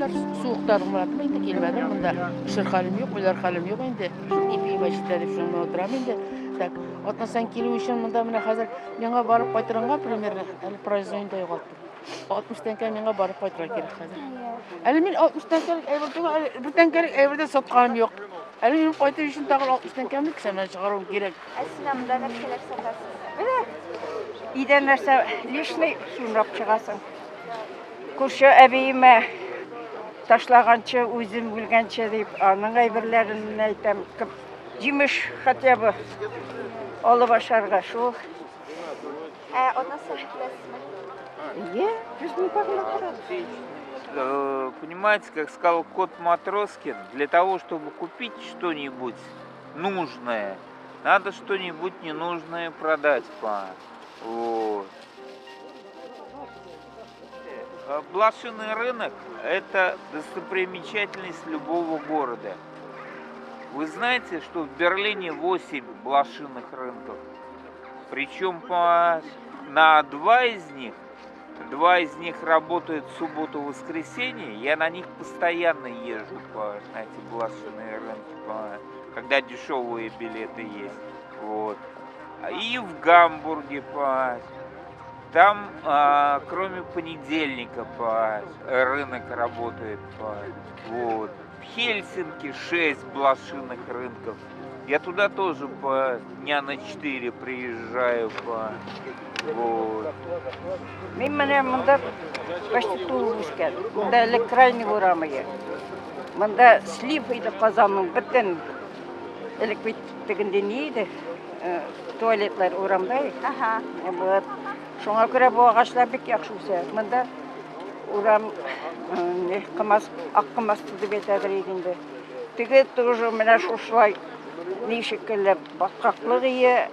килмәделәр. Суыкта румратым инде килмәдем. Монда эшер хәлем юк, уйлар хәлем юк инде. Ипиемә җитә дип шуның белән утырам инде. Так, атна саен килү өчен монда менә хәзер миңа барып кайтырга примерно әле проездной да югалттым. 60 тәңкә миңа барып кайтырга кирәк хәзер. Әле мин 60 тәңкәлек әйбер түгел, әле бер тәңкәлек әйбер дә сатканым юк. Әле минем кайтыр өчен тагын 60 тәңкәмне кесәмнән чыгаруым кирәк. Ә сез менә монда нәрсәләр сатасыз? Менә өйдә нәрсә лишний, шуны алып чыгасың. Күрше әбиемә ташлаганчы, үзем үлгәнче дип, аның әйберләрен әйтәм. Җимеш хотя бы алып ашарга шул. Ә атна саен киләсезме? Әйе, без монда гына торабыз. Понимаете, как сказал кот Матроскин, для того, чтобы купить что-нибудь нужное, надо что-нибудь ненужное продать. Вот. Блошиный рынок – это достопримечательность любого города. Вы знаете, что в Берлине 8 блошиных рынков? Причем на два из них работают в субботу-воскресенье, я на них постоянно езжу на эти блошиные рынки, когда дешевые билеты есть. Вот. И в Гамбурге, там, кроме понедельника, рынок работает. Вот. В Хельсинки 6 блошиных рынков. Я туда тоже по дня на 4 приезжаю. Вот. Мин менә монда почти туып үскән. Монда элек Крайний урамы иде. Монда слив иде Казанның бөтен элек бит тегендә ни иде? Туалетлар урамда иде. Ага. Вот. Шуңа күрә бу агачлар бик яхшы үсә. Монда урам не кымас, ак кымасты дип әйтәдер иде инде. Теге тоже менә шушылай ни шикелле баткаклык ие,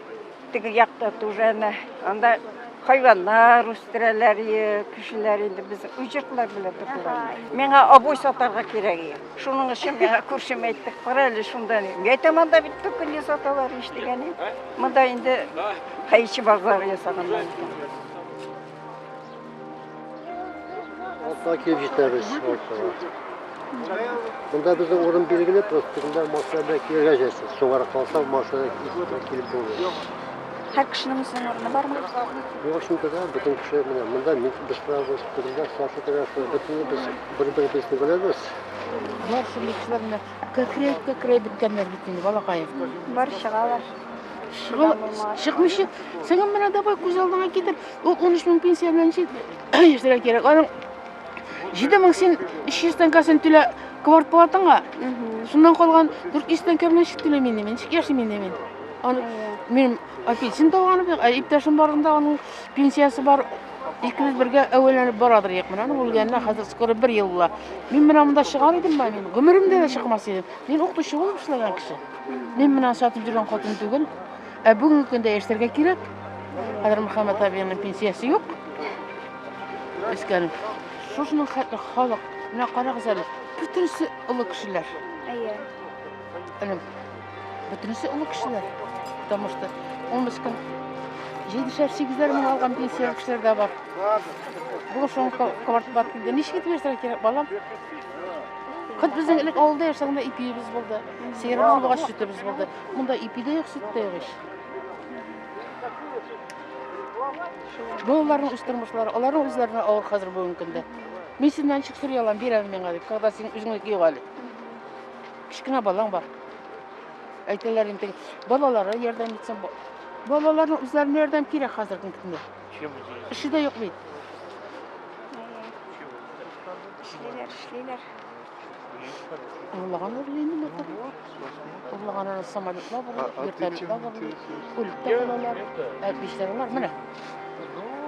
теге якта тоже әнә анда хайваннар үстерәләр ие, кешеләр инде без уҗыклар белән тордылар. Миңа обой сатарга кирәк ие. Шуның өчен миңа күршем әйтте, кара әле шунда. Мин әйтәм, анда бит только не саталар ич дигән. Монда инде хәерче базар ясаганнар икән. Алтыга килеп җитәбез, алтыга. Монда безнең урын билгеле, просто тегендә машина белән килергә җайсыз. Соңгарак калсаң, машина белән килеп булмый. Һәр кешенең үзенең урыны бармы? Юк, чөнки да бөтен кеше менә монда мин без торабыз, тегендә Саша тора, шулай бөтен без бер-беребезне беләбез. Бар шундый кешеләр менә кәкрәеп кәкрәеп беткәннәр бит инде, балакаем. Бар чыгалар. Чыкмыйча, сеңем менә давай күз алдыңа китер. Ул 13 мең пенсия белән ничек яшәргә кирәк? Аның 7 мең син 300 тәңкәсен түлә квартплатаңа. Шуннан калган 400 тәңкә белән ничек түлим инде мин? Ничек яшим инде мин? Аны минем апельсин тауганым юк, ә иптәшем барында аның пенсиясе бар. Икебез бергә әвәләнеп барадыр юк. Менә аның үлгәненә хәзер скоро бер ел була. Мин менә монда чыгар идем бе мин? Гомеремдә дә чыкмас идем. Мин укытучы булып эшләгән кеше. Мин менә сатып йөргән хатын түгел. Ә бүгенге көндә яшәргә кирәк. Хәзер Мөхәммәт абыйның пенсиясе юк. Үскәнем. Шушының хәтле халык. Менә карагыз әле. Бөтенесе олы кешеләр. Әйе. Энем. Бөтенесе олы кешеләр. Потому что ул мескен җидешәр, сигезәр мең алган пенсия кешеләр дә бар. Бүген шуңа квартплат килде. Ничек итеп яшәргә кирәк, балам? Хоть безнең элек авылда яшәгәндә ипиебез булды, сыерыбыз булгач сөтебез булды. Монда ипи дә юк, сөт тә юк ич. Балаларның үз тормышлары, аларның үзләренә авыр хәзер бүгенге көндә. Мин синнән ничек сорый алам, бир әле миңа дип, когда синең үзеңнеке юк әле. Кечкенә балаң бар. Әйтәләр инде, балалары ярдәм итсен. Балаларның үзләренә ярдәм кирәк хәзерге көндә. Эше дә юк бит. Эшлиләр, эшлиләр. Урлаган урлый инде мотор. Урлаган аны самолетлар бар, вертолетлар бар, үлеп тә калалар. Ә бичаралар менә.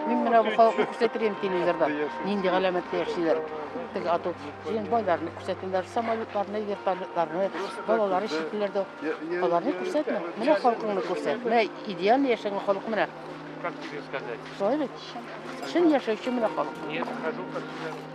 Мин менә бу халыкны күрсәтер идем телевизорда. Нинди галәмәттә яшиләр. Теге ату җыен байларны күрсәтәләр, самолетларны, вертолетларны, балалары чит илләрдә. Аларны күрсәтмә. Менә халкыңны күрсәт. Менә идеальный яшәгән халык менә. Как тебе сказать? Шулай бит? Чын яшәүче менә халык. Не захожу, как всегда.